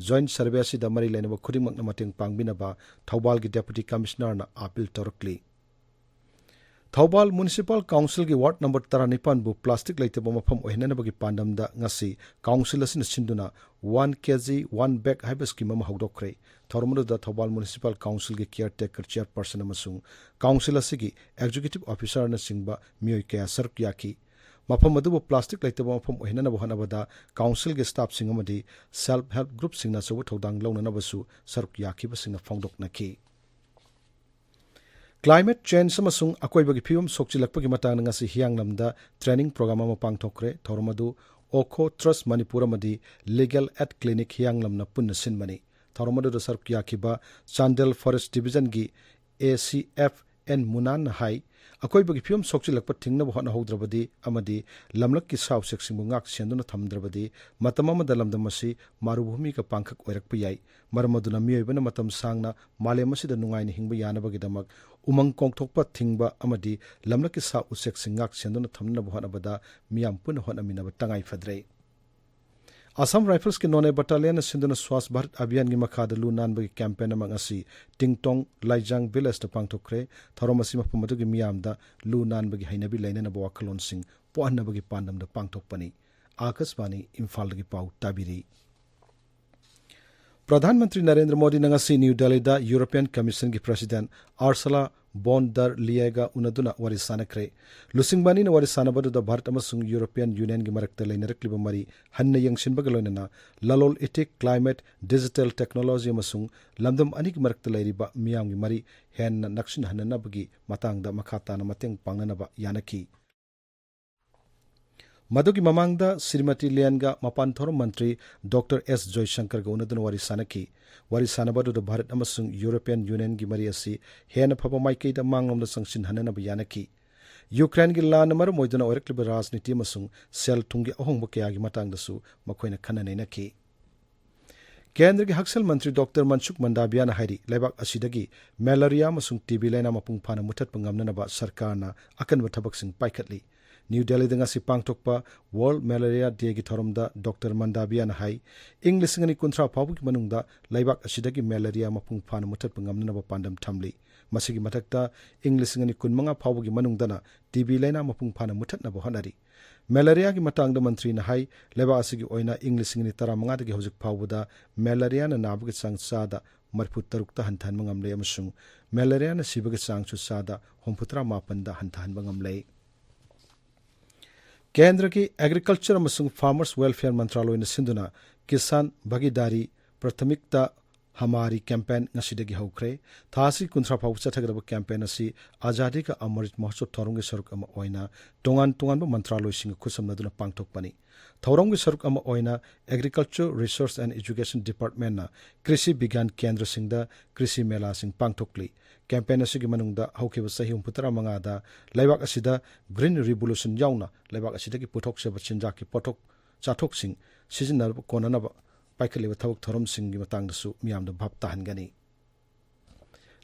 ꯖꯣꯏꯟꯠ ꯁꯔꯚꯦ ꯑꯁꯤꯗ ꯃꯔꯤ ꯂꯩꯅꯕ ꯈꯨꯗꯤꯡꯃꯛꯅ ꯃꯇꯦꯡ ꯄꯥꯡꯕꯤꯅꯕ ꯊꯧꯕꯥꯜꯒꯤ ꯗꯦꯄꯨꯇꯤ ꯀꯃꯤꯁꯅꯔꯅ ꯑꯥꯄꯤꯜ ꯇꯧꯔꯛꯂꯤ꯫ ꯊꯧꯕꯥꯜ ꯃ꯭ꯌꯨꯅꯤꯁꯤꯄꯥꯜ ꯀꯥꯎꯟꯁꯤꯜꯒꯤ ꯋꯥꯔꯗ ꯅꯝꯕꯔ ꯇꯔꯥꯅꯤꯄꯥꯟꯕꯨ ꯄ꯭ꯂꯥꯁꯇꯤꯛ ꯂꯩꯇꯕ ꯃꯐꯝ ꯑꯣꯏꯍꯟꯅꯅꯕꯒꯤ ꯄꯥꯟꯗꯝꯗ ꯉꯁꯤ ꯀꯥꯎꯟꯁꯤꯜ ꯑꯁꯤꯅ ꯁꯤꯟꯗꯨꯅ One K G One Bag ꯍꯥꯏꯕ ꯁ꯭ꯀꯤꯝ ꯑꯃ ꯍꯧꯗꯣꯛꯈ꯭ꯔꯦ꯫ ꯊꯧꯔꯝ ꯑꯗꯨꯗ ꯊꯧꯕꯥꯜ ꯃ꯭ꯌꯨꯅꯤꯁꯤꯄꯥꯜ ꯀꯥꯎꯟꯁꯤꯜꯒꯤ ꯀꯤꯌꯔ ꯇꯦꯀꯔ ꯆꯤꯌꯔꯄꯔꯁꯟ ꯑꯃꯁꯨꯡ ꯀꯥꯎꯟꯁꯤꯜ ꯑꯁꯤꯒꯤ ꯑꯦꯛꯖꯤꯀ꯭ꯌꯨꯇꯤꯚ ꯑꯣꯐꯤꯁꯥꯔꯅꯆꯤꯡꯕ ꯃꯤꯑꯣꯏ ꯀꯌꯥ ꯁꯔꯨꯛ ꯌꯥꯈꯤ꯫ ꯃꯐꯝ ꯑꯗꯨꯕꯨ ꯄ꯭ꯂꯥꯁꯇꯤꯛ ꯂꯩꯇꯕ ꯃꯐꯝ ꯑꯣꯏꯍꯟꯅꯕ ꯍꯣꯠꯅꯕꯗ ꯀꯥꯎꯟꯁꯤꯜꯒꯤ ꯁ꯭ꯇꯥꯐꯁꯤꯡ ꯑꯃꯗꯤ ꯁꯦꯜꯐ ꯍꯦꯜꯞ ꯒ꯭ꯔꯨꯞꯁꯤꯡꯅ ꯑꯆꯧꯕ ꯊꯧꯗꯥꯡ ꯂꯧꯅꯅꯕꯁꯨ ꯁꯔꯨꯛ ꯌꯥꯈꯤꯕꯁꯤꯡꯅ ꯐꯣꯡꯗꯣꯛꯅꯈꯤ꯫ ꯀ꯭ꯂꯥꯏꯃꯦꯠ ꯆꯦꯟꯖ ꯑꯃꯁꯨꯡ ꯑꯀꯣꯏꯕꯒꯤ ꯐꯤꯕꯝ ꯁꯣꯛꯆꯤꯜꯂꯛꯄꯒꯤ ꯃꯇꯥꯡꯗ ꯉꯁꯤ ꯍꯤꯌꯥꯡꯂꯝꯗ ꯇ꯭ꯔꯦꯅꯤꯡ ꯄ꯭ꯔꯣꯒ꯭ꯔꯥꯝ ꯑꯃ ꯄꯥꯡꯊꯣꯛꯈ꯭ꯔꯦ꯫ ꯊꯧꯔꯝ ꯑꯗꯨ ꯑꯣꯈꯣ ꯇ꯭ꯔꯁ ꯃꯅꯤꯄꯨꯔ ꯑꯃꯗꯤ ꯂꯤꯒꯦꯜ ꯑꯦꯗ ꯀ꯭ꯂꯤꯅꯤꯛ ꯍꯤꯌꯥꯡꯂꯝꯅ ꯄꯨꯟꯅ ꯁꯤꯟꯕꯅꯤ꯫ ꯊꯧꯔꯝ ꯑꯗꯨꯗ ꯁꯔꯨꯛ ꯌꯥꯈꯤꯕ Chandel forest ꯗꯤꯕꯤꯖꯟꯒꯤ A C F and ꯃꯨꯅꯥꯟꯅ ꯍꯥꯏ, ꯑꯀꯣꯏꯕꯒꯤ ꯐꯤꯕꯝ ꯁꯣꯛꯆꯤꯜꯂꯛꯄ ꯊꯤꯡꯅꯕ ꯍꯣꯠꯅꯍꯧꯗ꯭ꯔꯕꯗꯤ ꯑꯃꯗꯤ ꯂꯝꯂꯛꯀꯤ ꯁꯥ ꯎꯆꯦꯛꯁꯤꯡꯕꯨ ꯉꯥꯛ ꯁꯦꯟꯗꯨꯅ ꯊꯝꯗ꯭ꯔꯕꯗꯤ, ꯃꯇꯝ ꯑꯃꯗ ꯂꯝꯗꯝ ꯑꯁꯤ ꯃꯥꯔꯨꯚꯨꯃꯤꯒ ꯄꯥꯡꯈꯛ ꯑꯣꯏꯔꯛꯄ ꯌꯥꯏ꯫ ꯃꯔꯝ ꯑꯗꯨꯅ ꯃꯤꯑꯣꯏꯕꯅ ꯃꯇꯝ ꯁꯥꯡꯅ ꯃꯥꯂꯦꯝ ꯑꯁꯤꯗ ꯅꯨꯡꯉꯥꯏꯅ ꯍꯤꯡꯕ ꯌꯥꯅꯕꯒꯤꯗꯃꯛ ꯎꯃꯪ ꯀꯣꯛꯊꯣꯛꯄ ꯊꯤꯡꯕ ꯑꯃꯗꯤ ꯂꯝꯂꯛꯀꯤ ꯁꯥ ꯎꯆꯦꯛꯁꯤꯡ ꯉꯥꯛ ꯁꯦꯟꯗꯨꯅ ꯊꯝꯅꯕ ꯍꯣꯠꯅꯕꯗ ꯃꯤꯌꯥꯝ ꯄꯨꯟꯅ ꯍꯣꯠꯅꯃꯤꯟꯅꯕ ꯇꯉꯥꯏ ꯐꯗ꯭ꯔꯦ꯫ ꯑꯁꯥꯝ ꯔꯥꯏꯐꯜꯁꯀꯤ ꯅꯣꯅꯦ ꯕꯠꯇꯥꯂꯤꯌꯟꯅ ꯁꯤꯟꯗꯨꯅ ꯁ꯭ꯋꯥꯁ ꯚꯥꯔꯠ ꯑꯚꯤꯌꯥꯟꯒꯤ ꯃꯈꯥꯗ ꯂꯨ ꯅꯥꯟꯕꯒꯤ ꯀꯦꯝꯄꯦꯟ ꯑꯃ ꯉꯁꯤ ꯇꯤꯡꯇꯣꯡ ꯂꯥꯏꯖꯥꯡ ꯚꯤꯂꯦꯖꯇ ꯄꯥꯡꯊꯣꯛꯈ꯭ꯔꯦ꯫ ꯊꯧꯔꯝ ꯑꯁꯤ ꯃꯐꯝ ꯑꯗꯨꯒꯤ ꯃꯤꯌꯥꯝꯗ ꯂꯨ ꯅꯥꯟꯕꯒꯤ ꯍꯩꯅꯕꯤ ꯂꯩꯅꯅꯕ ꯋꯥꯈꯜꯂꯣꯟꯁꯤꯡ ꯄꯣꯛꯍꯟꯅꯕꯒꯤ ꯄꯥꯟꯗꯝꯗ ꯄꯥꯡꯊꯣꯛꯄꯅꯤ꯫ ꯑꯥꯀꯥꯁꯕꯥꯅꯤ ꯏꯝꯐꯥꯜꯗꯒꯤ ꯄꯥꯎ ꯇꯥꯕꯤꯔꯤ꯫ ꯄ꯭ꯔꯙꯥꯟ ꯃꯟꯇ꯭ꯔꯤ ꯅꯔꯦꯟꯗ꯭ꯔ ꯃꯣꯗꯤꯅ ꯉꯁꯤ ꯅ꯭ꯌꯨ ꯗꯦꯜꯂꯤꯗ ꯌꯨꯔꯣꯄꯤꯌꯟ ꯀꯃꯤꯁꯟꯒꯤ ꯄ꯭ꯔꯁꯤꯗꯦꯟꯠ ꯑꯥꯔꯁꯂꯥ ꯕꯣꯟ ꯗꯔ ꯂꯤꯌꯦꯒ ꯎꯅꯗꯨꯅ ꯋꯥꯔꯤ ꯁꯥꯅꯈ꯭ꯔꯦ꯫ ꯂꯨꯆꯤꯡꯕ ꯑꯅꯤꯅ ꯋꯥꯔꯤ ꯁꯥꯅꯕꯗꯨꯗ ꯚꯥꯔꯠ ꯑꯃꯁꯨꯡ ꯌꯨꯔꯣꯄꯤꯌꯟ ꯌꯨꯅꯤꯌꯟꯒꯤ ꯃꯔꯛꯇ ꯂꯩꯅꯔꯛꯂꯤꯕ ꯃꯔꯤ ꯍꯟꯅ ꯌꯦꯡꯁꯤꯟꯕꯒ ꯂꯣꯏꯅꯅ ꯂꯂꯣꯟ ꯏꯇꯤꯛ, ꯀ꯭ꯂꯥꯏꯃꯦꯠ, ꯗꯤꯖꯤꯇꯦꯜ ꯇꯦꯛꯅꯣꯂꯣꯖꯤ ꯑꯃꯁꯨꯡ ꯂꯝꯗꯝ ꯑꯅꯤꯒꯤ ꯃꯔꯛꯇ ꯂꯩꯔꯤꯕ ꯃꯤꯌꯥꯝꯒꯤ ꯃꯔꯤ ꯍꯦꯟꯅ ꯅꯛꯁꯤꯟꯍꯟꯅꯅꯕꯒꯤ ꯃꯇꯥꯡꯗ ꯃꯈꯥ ꯇꯥꯅ ꯃꯇꯦꯡ ꯄꯥꯡꯅꯅꯕ ꯌꯥꯅꯈꯤ꯫ ꯃꯗꯨꯒꯤ ꯃꯃꯥꯡꯗ ꯁ꯭ꯔꯤꯃꯇꯤ ꯂꯦꯟꯒ ꯃꯄꯥꯟ ꯊꯧꯔꯝ ꯃꯟꯇ꯭ꯔꯤ ꯗꯣꯛꯇꯔ ꯑꯦꯁ ꯖꯣꯏꯁꯪꯀꯔꯒ ꯎꯅꯗꯨꯅ ꯋꯥꯔꯤ ꯁꯥꯅꯈꯤ꯫ ꯋꯥꯔꯤ ꯁꯥꯅꯕ ꯑꯗꯨꯗ ꯚꯥꯔꯠ ꯑꯃꯁꯨꯡ ꯌꯨꯔꯣꯄꯤꯌꯟ ꯌꯨꯅꯤꯌꯟꯒꯤ ꯃꯔꯤ ꯑꯁꯤ ꯍꯦꯟꯅ ꯐꯕ ꯃꯥꯏꯀꯩꯗ ꯃꯥꯡꯂꯣꯝꯗ ꯆꯪꯁꯤꯟꯍꯟꯅꯅꯕ ꯌꯥꯅꯈꯤ꯫ ꯌꯨꯀ꯭ꯔꯦꯟꯒꯤ ꯂꯥꯟꯅ ꯃꯔꯝ ꯑꯣꯏꯗꯨꯅ ꯑꯣꯏꯔꯛꯂꯤꯕ ꯔꯥꯖꯅꯤꯇꯤ ꯑꯃꯁꯨꯡ ꯁꯦꯜ ꯊꯨꯝꯒꯤ ꯑꯍꯣꯡꯕ ꯀꯌꯥꯒꯤ ꯃꯇꯥꯡꯗꯁꯨ ꯃꯈꯣꯏꯅ ꯈꯟꯅ ꯅꯩꯅꯈꯤ꯫ ꯀꯦꯟꯗ꯭ꯔꯒꯤ ꯍꯛꯁꯦꯜ ꯃꯟꯇ꯭ꯔꯤ ꯗꯣꯛꯇꯔ ꯃꯟꯁꯨꯈ ꯃꯟꯗꯥꯕꯤꯌꯥꯅ ꯍꯥꯏꯔꯤ, ꯂꯩꯕꯥꯛ ꯑꯁꯤꯗꯒꯤ ꯃꯦꯂꯔꯤꯌꯥ ꯑꯃꯁꯨꯡ ꯇꯤ ꯕꯤ ꯂꯥꯏꯅꯥ ꯃꯄꯨꯡ ꯐꯥꯅ ꯃꯨꯠꯊꯠꯄ ꯉꯝꯅꯅꯕ ꯁꯔꯀꯥꯔꯅ ꯑꯀꯟꯕ ꯊꯕꯛꯁꯤꯡ ꯄꯥꯏꯈꯠꯂꯤ꯫ ꯅ꯭ꯌꯨ ꯗꯦꯜꯂꯤꯗ ꯉꯁꯤ ꯄꯥꯡꯊꯣꯛꯄ ꯋꯥꯔꯜꯗ ꯃꯦꯂꯔꯤꯌꯥ ꯗꯦꯒꯤ ꯊꯧꯔꯝꯗ ꯗꯣꯛꯇꯔ ꯃꯟꯗꯥꯕꯤꯌꯥꯅ ꯍꯥꯏ, ꯏꯪ ꯂꯤꯁꯤꯡ ꯑꯅꯤ ꯀꯨꯟꯊ꯭ꯔꯥ ꯐꯥꯎꯕꯒꯤ ꯃꯅꯨꯡꯗ ꯂꯩꯕꯥꯛ ꯑꯁꯤꯗꯒꯤ ꯃꯦꯂꯔꯤꯌꯥ ꯃꯄꯨꯡ ꯐꯥꯅ ꯃꯨꯠꯊꯠꯄ ꯉꯝꯅꯅꯕ ꯄꯥꯟꯗꯝ ꯊꯝꯂꯤ꯫ ꯃꯁꯤꯒꯤ ꯃꯊꯛꯇ ꯏꯪ ꯂꯤꯁꯤꯡ ꯑꯅꯤ ꯀꯨꯟꯃꯉꯥ ꯐꯥꯎꯕꯒꯤ ꯃꯅꯨꯡꯗꯅ ꯇꯤ ꯕꯤ ꯂꯥꯏꯅꯥ ꯃꯄꯨꯡ ꯐꯥꯅ ꯃꯨꯠꯊꯠꯅꯕ ꯍꯣꯠꯅꯔꯤ꯫ ꯃꯦꯂꯔꯤꯌꯥꯒꯤ ꯃꯇꯥꯡꯗ ꯃꯟꯇ꯭ꯔꯤꯅ ꯍꯥꯏ, ꯂꯩꯕꯥꯛ ꯑꯁꯤꯒꯤ ꯑꯣꯏꯅ ꯏꯪ ꯂꯤꯁꯤꯡ ꯑꯅꯤ ꯇꯔꯥꯃꯉꯥꯗꯒꯤ ꯍꯧꯖꯤꯛ ꯐꯥꯎꯕꯗ ꯃꯦꯂꯔꯤꯌꯥꯅ ꯅꯥꯕꯒꯤ ꯆꯥꯡ ꯆꯥꯗ ꯃꯔꯤꯐꯨ ꯇꯔꯨꯛꯇ ꯍꯟꯊꯍꯟꯕ ꯉꯝꯂꯦ ꯑꯃꯁꯨꯡ ꯃꯦꯂꯔꯤꯌꯥꯅ ꯁꯤꯕꯒꯤ ꯆꯥꯡꯁꯨ ꯆꯥꯗ ꯍꯨꯝꯐꯨꯇꯔꯥ ꯃꯥꯄꯟꯗ ꯍꯟꯊꯍꯟꯕ ꯉꯝꯂꯦ꯫ ꯀꯦꯟꯗ꯭ꯔꯒꯤ ꯑꯦꯒ꯭ꯔꯤꯀꯜꯆꯔ ꯑꯃꯁꯨꯡ ꯐꯥꯔꯃꯔꯁ ꯋꯦꯜꯐꯤꯌꯔ ꯃꯟꯇ꯭ꯔꯥꯂꯣꯏꯅ ꯁꯤꯟꯗꯨꯅ ꯀꯤꯁꯥꯟ ꯚꯥꯒꯤꯗꯥꯔꯤ ꯄ꯭ꯔꯊꯃꯤꯛꯇ ꯍꯃꯥꯔꯤ ꯀꯦꯝꯄꯦꯟ ꯉꯁꯤꯗꯒꯤ ꯍꯧꯈ꯭ꯔꯦ꯫ ꯊꯥ ꯑꯁꯤ ꯀꯨꯟꯊ꯭ꯔꯥ ꯐꯥꯎꯕ ꯆꯠꯊꯒꯗꯕ ꯀꯦꯝꯄꯦꯟ ꯑꯁꯤ ꯑꯖꯥꯗꯤ ꯀꯥ ꯑꯃꯔꯤꯠ ꯃꯍꯣꯠꯁꯣꯕ ꯊꯧꯔꯝꯒꯤ ꯁꯔꯨꯛ ꯑꯃ ꯑꯣꯏꯅ ꯇꯣꯉꯥꯟ ꯇꯣꯉꯥꯟꯕ ꯃꯟꯇ꯭ꯔꯥꯂꯣꯏꯁꯤꯡꯒ ꯈꯨꯠꯁꯝꯅꯗꯨꯅ ꯄꯥꯡꯊꯣꯛꯄꯅꯤ꯫ ꯊꯧꯔꯝꯒꯤ ꯁꯔꯨꯛ ꯑꯃ ꯑꯣꯏꯅ Agriculture Research and Education Departmentꯅ ꯀ꯭ꯔꯤꯁꯤ ꯕꯤꯒ꯭ꯌꯥꯟ ꯀꯦꯟꯗ꯭ꯔꯁꯤꯡꯗ ꯀ꯭ꯔꯤꯁꯤ ꯃꯦꯂꯥꯁꯤꯡ ꯄꯥꯡꯊꯣꯛꯂꯤ꯫ ꯀꯦꯝꯄꯦꯟ ꯑꯁꯤꯒꯤ ꯃꯅꯨꯡꯗ ꯍꯧꯈꯤꯕ ꯆꯍꯤ ꯍꯨꯝꯐꯨꯇꯔꯥ ꯃꯉꯥꯗ ꯂꯩꯕꯥꯛ ꯑꯁꯤꯗ Green Revolution ꯌꯥꯎꯅ ꯂꯩꯕꯥꯛ ꯑꯁꯤꯗꯒꯤ ꯄꯨꯊꯣꯛꯆꯕ ꯆꯤꯟꯖꯥꯛꯀꯤ ꯄꯣꯠꯊꯣꯛ ꯆꯥꯊꯣꯛꯁꯤꯡ ꯁꯤꯖꯤꯟꯅꯕ ꯀꯣꯟꯅꯅꯕ ꯄꯥꯏꯈꯠꯂꯤꯕ ꯊꯕꯛ ꯊꯧꯔꯝꯁꯤꯡꯒꯤ ꯃꯇꯥꯡꯗꯁꯨ ꯃꯤꯌꯥꯝꯗ ꯚꯥꯞ ꯇꯥꯍꯟꯒꯅꯤ꯫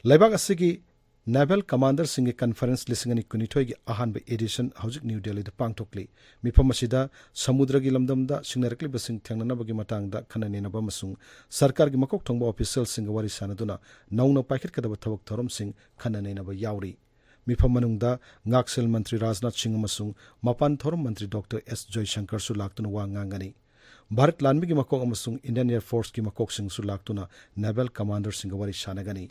ꯂꯩꯕꯥꯛ ꯑꯁꯤꯒꯤ ꯅꯦꯚꯦꯜ ꯀꯃꯥꯟꯗꯔꯁꯤꯡꯒꯤ ꯀꯟꯐꯔꯦꯟꯁ ꯂꯤꯁꯤꯡ ꯑꯅꯤ ꯀꯨꯟꯅꯤꯊꯣꯏꯒꯤ ꯑꯍꯥꯟꯕ ꯑꯦꯗꯤꯁꯟ ꯍꯧꯖꯤꯛ ꯅ꯭ꯌꯨ ꯗꯦꯜꯂꯤꯗ ꯄꯥꯡꯊꯣꯛꯂꯤ꯫ ꯃꯤꯐꯝ ꯑꯁꯤꯗ ꯁꯃꯨꯗ꯭ꯔꯒꯤ ꯂꯝꯗꯝꯗ ꯁꯤꯡꯅꯔꯛꯂꯤꯕꯁꯤꯡ ꯊꯦꯡꯅꯅꯕꯒꯤ ꯃꯇꯥꯡꯗ ꯈꯟꯅ ꯅꯩꯅꯕ ꯑꯃꯁꯨꯡ ꯁꯔꯀꯥꯔꯒꯤ ꯃꯀꯣꯛ ꯊꯣꯡꯕ ꯑꯣꯐꯤꯁꯤꯌꯦꯜꯁꯤꯡꯒ ꯋꯥꯔꯤ ꯁꯥꯅꯗꯨꯅ ꯅꯧꯅ ꯄꯥꯏꯈꯠꯀꯗꯕ ꯊꯕꯛ ꯊꯧꯔꯝꯁꯤꯡ ꯈꯟꯅ ꯅꯩꯅꯕ ꯌꯥꯎꯔꯤ꯫ ꯃꯤꯐꯝ ꯃꯅꯨꯡꯗ ꯉꯥꯛꯁꯦꯜ ꯃꯟꯇ꯭ꯔꯤ ꯔꯥꯖꯅꯥꯊ ꯁꯤꯡ ꯑꯃꯁꯨꯡ ꯃꯄꯥꯟ ꯊꯧꯔꯝ ꯃꯟꯇ꯭ꯔꯤ ꯗꯣꯛꯇꯔ ꯑꯦꯁ ꯖꯣꯏꯁꯪꯀꯔꯁꯨ ꯂꯥꯛꯇꯨꯅ ꯋꯥ ꯉꯥꯡꯒꯅꯤ꯫ ꯚꯥꯔꯠ ꯂꯥꯟꯃꯤꯒꯤ ꯃꯀꯣꯛ ꯑꯃꯁꯨꯡ ꯏꯟꯗꯤꯌꯟ ꯑꯦꯌꯔ ꯐꯣꯔꯁꯀꯤ ꯃꯀꯣꯛꯁꯤꯡꯁꯨ ꯂꯥꯛꯇꯨꯅ ꯅꯦꯚꯦꯜ ꯀꯃꯥꯟꯗꯔꯁꯤꯡꯒ ꯋꯥꯔꯤ ꯁꯥꯟꯅꯒꯅꯤ꯫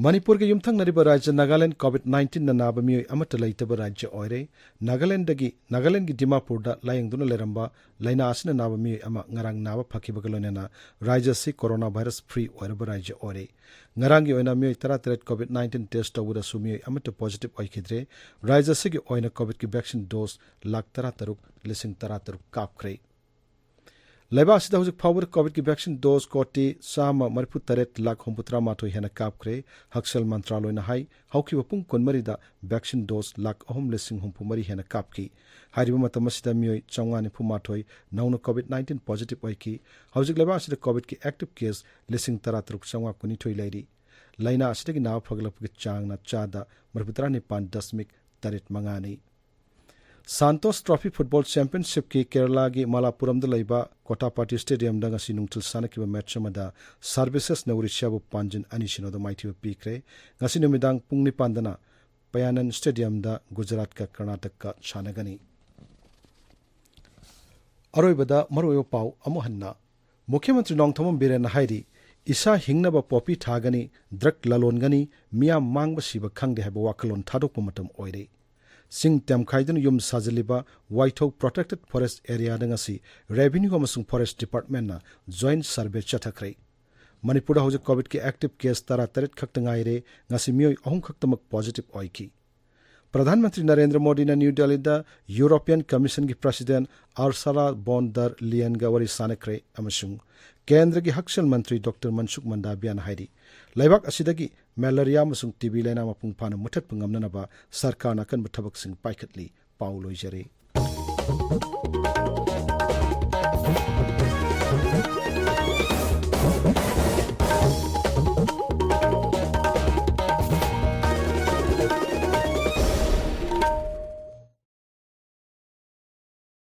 ꯃꯅꯤꯄꯨꯔꯒ ꯌꯨꯝꯊꯪꯅꯔꯤꯕ ꯔꯥꯖ꯭ꯌ ꯅꯥꯒꯥꯂꯦꯟꯗ COVID nineteenꯅ ꯅꯥꯕ ꯃꯤꯑꯣꯏ ꯑꯃꯠꯇ ꯂꯩꯇꯕ ꯔꯥꯖ꯭ꯌ ꯑꯣꯏꯔꯦ꯫ ꯅꯥꯒꯥꯂꯦꯟꯗꯒꯤ, ꯅꯥꯒꯥꯂꯦꯟꯗꯒꯤ ꯗꯤꯃꯥꯄꯨꯔꯗ ꯂꯥꯌꯦꯡꯗꯨꯅ ꯂꯩꯔꯝꯕ ꯂꯥꯏꯅꯥ ꯑꯁꯤꯅ ꯅꯥꯕ ꯃꯤꯑꯣꯏ ꯑꯃ ꯉꯔꯥꯡ ꯅꯥꯕ ꯐꯈꯤꯕꯒ ꯂꯣꯏꯅꯅ ꯔꯥꯖ꯭ꯌ ꯑꯁꯤ corona virus free ꯑꯣꯏꯔꯕ ꯔꯥꯖ꯭ꯌ ꯑꯣꯏꯔꯦ꯫ ꯉꯔꯥꯡꯒꯤ ꯑꯣꯏꯅ ꯃꯤꯑꯣꯏ ꯇꯔꯥꯇꯔꯦꯠ COVID nineteen test ꯇꯧꯕꯗꯁꯨ ꯃꯤꯑꯣꯏ ꯑꯃꯠꯇ positive ꯑꯣꯏꯈꯤꯗ꯭ꯔꯦ꯫ ꯔꯥꯖ꯭ꯌ ꯑꯁꯤꯒꯤ ꯑꯣꯏꯅ COVIDꯀꯤ vaccine dose ꯂꯥꯈ ꯇꯔꯥꯇꯔꯨꯛ ꯂꯤꯁꯤꯡ ꯇꯔꯥꯇꯔꯨꯛ ꯀꯥꯞꯈ꯭ꯔꯦ꯫ ꯂꯩꯕꯥꯛ ꯑꯁꯤꯗ ꯍꯧꯖꯤꯛ ꯐꯥꯎꯕꯗ COVIDꯀꯤ vaccine dose ꯀꯣꯇꯤ ꯆꯥꯝꯃ ꯃꯔꯤꯐꯨ ꯇꯔꯦꯠ ꯂꯥꯈ ꯍꯨꯝꯐꯨꯇꯔꯥ ꯃꯥꯊꯣꯏ ꯍꯦꯟꯅ ꯀꯥꯞꯈ꯭ꯔꯦ꯫ ꯍꯛꯁꯦꯜ ꯃꯟꯇ꯭ꯔꯥꯂꯣꯏꯅ ꯍꯥꯏ, ꯍꯧꯈꯤꯕ ꯄꯨꯡ ꯀꯨꯟꯃꯔꯤꯗ vaccine dose ꯂꯥꯈ ꯑꯍꯨꯝ ꯂꯤꯁꯤꯡ ꯍꯨꯝꯐꯨ ꯃꯔꯤ ꯍꯦꯟꯅ ꯀꯥꯞꯈꯤ꯫ ꯍꯥꯏꯔꯤꯕ ꯃꯇꯝ ꯑꯁꯤꯗ ꯃꯤꯑꯣꯏ ꯆꯥꯝꯃꯉꯥ ꯅꯤꯐꯨ ꯃꯥꯊꯣꯏ ꯅꯧꯅ COVID nineteen positive ꯑꯣꯏꯈꯤ꯫ ꯍꯧꯖꯤꯛ ꯂꯩꯕꯥꯛ ꯑꯁꯤꯗ COVIDꯀꯤ active case ꯂꯤꯁꯤꯡ ꯇꯔꯥꯇꯔꯨꯛ ꯆꯥꯝꯃꯉꯥ ꯀꯨꯟꯅꯤꯊꯣꯏ ꯂꯩꯔꯤ꯫ ꯂꯥꯏꯅꯥ ꯑꯁꯤꯗꯒꯤ ꯅꯥꯕ ꯐꯒꯠꯂꯛꯄꯒꯤ ꯆꯥꯡꯅ ꯆꯥꯗ ꯃꯔꯤꯐꯨꯇꯔꯥ ꯅꯤꯄꯥꯟ ꯗꯁꯃꯤꯛ ꯇꯔꯦꯠ ꯃꯉꯥꯅꯤ꯫ ꯁꯥꯟꯇꯣꯁ ꯇ꯭ꯔꯣꯐꯤ ꯐꯨꯠꯕꯣꯜ ꯆꯦꯝꯄꯤꯌꯟꯁꯤꯞꯀꯤ ꯀꯦꯔꯂꯥꯒꯤ ꯃꯂꯥꯄꯨꯔꯝꯗ ꯂꯩꯕ ꯀꯣꯇꯥꯄꯥꯇꯤ ꯁ꯭ꯇꯦꯗꯤꯌꯝꯗ ꯉꯁꯤ ꯅꯨꯡꯊꯤꯜ ꯁꯥꯟꯅꯈꯤꯕ ꯃꯦꯠꯆ ꯑꯃꯗ ꯁꯥꯔꯚꯤꯁꯦꯁꯅ ꯑꯣꯔꯤꯁꯤꯌꯥꯕꯨ ꯄꯥꯟꯖꯤꯟ ꯑꯅꯤ ꯁꯤꯅꯣꯗ ꯃꯥꯏꯊꯤꯕ ꯄꯤꯈ꯭ꯔꯦ꯫ ꯉꯁꯤ ꯅꯨꯃꯤꯗꯥꯡ ꯄꯨꯡ ꯅꯤꯄꯥꯟꯗꯅ ꯄꯌꯥꯅꯟ ꯁ꯭ꯇꯦꯗꯤꯌꯝꯗ ꯒꯨꯖꯔꯥꯠꯀ ꯀꯔꯅꯥꯇꯛꯀ ꯁꯥꯟꯅꯒꯅꯤ꯫ ꯑꯔꯣꯏꯕꯗ ꯃꯔꯨꯑꯣꯏꯕ ꯄꯥꯎ ꯑꯃꯨꯛ ꯍꯟꯅ꯫ ꯃꯨꯈ꯭ꯌ ꯃꯟꯇ꯭ꯔꯤ ꯅꯣꯡꯊꯣꯝꯕꯝ ꯕꯤꯔꯦꯟꯅ ꯍꯥꯏꯔꯤ, ꯏꯁꯥ ꯍꯤꯡꯅꯕ ꯄꯣꯄꯤ ꯊꯥꯒꯅꯤ, ꯗ꯭ꯔꯒ ꯂꯂꯣꯟꯒꯅꯤ, ꯃꯤꯌꯥꯝ ꯃꯥꯡꯕ ꯁꯤꯕ ꯈꯪꯗꯦ ꯍꯥꯏꯕ ꯋꯥꯈꯜꯂꯣꯟ ꯊꯥꯗꯣꯛꯄ ꯃꯇꯝ ꯑꯣꯏꯔꯦ꯫ ꯆꯤꯡ ꯇꯦꯝꯈꯥꯏꯗꯨꯅ ꯌꯨꯝ ꯁꯥꯖꯤꯜꯂꯤꯕ ꯋꯥꯏꯊꯧ Protected Forest Areaꯗ ꯉꯁꯤ Revenue ꯑꯃꯁꯨꯡ Forest Departmentꯅ joint survey ꯆꯠꯊꯈ꯭ꯔꯦ꯫ ꯃꯅꯤꯄꯨꯔꯗ ꯍꯧꯖꯤꯛ COVIDꯀꯤ active case ꯇꯔꯥꯇꯔꯦꯠ ꯈꯛꯇ ꯉꯥꯏꯔꯦ꯫ ꯉꯁꯤ ꯃꯤꯑꯣꯏ ꯑꯍꯨꯝ ꯈꯛꯇꯃꯛ positive ꯑꯣꯏꯈꯤ꯫ ꯄ꯭ꯔꯙꯥꯟ ꯃꯟꯇ꯭ꯔꯤ ꯅꯔꯦꯟꯗ꯭ꯔ ꯃꯣꯗꯤꯅ ꯅ꯭ꯌꯨ ꯗꯦꯜꯂꯤꯗ European Commissionꯒꯤ President Ursula von der Leyenꯒ ꯋꯥꯔꯤ ꯁꯥꯟꯅꯈ꯭ꯔꯦ ꯑꯃꯁꯨꯡ ꯀꯦꯟꯗ꯭ꯔꯒꯤ ꯍꯛꯁꯦꯜ ꯃꯟꯇ꯭ꯔꯤ ꯗꯣꯛꯇꯔ ꯃꯟꯁꯨꯈ ꯃꯟꯗꯥꯕꯤꯌꯥꯅ ꯍꯥꯏꯔꯤ, ꯂꯩꯕꯥꯛ ꯑꯁꯤꯗꯒꯤ malaria ꯑꯃꯁꯨꯡ ꯇꯤ ꯕꯤ ꯂꯥꯏꯅꯥ ꯃꯄꯨꯡ ꯐꯥꯅ ꯃꯨꯠꯊꯠꯄ ꯉꯝꯅꯅꯕ ꯁꯔꯀꯥꯔꯅ ꯑꯀꯟꯕ ꯊꯕꯛꯁꯤꯡ ꯄꯥꯏꯈꯠꯂꯤ꯫ ꯄꯥꯎ ꯂꯣꯏꯖꯔꯦ꯫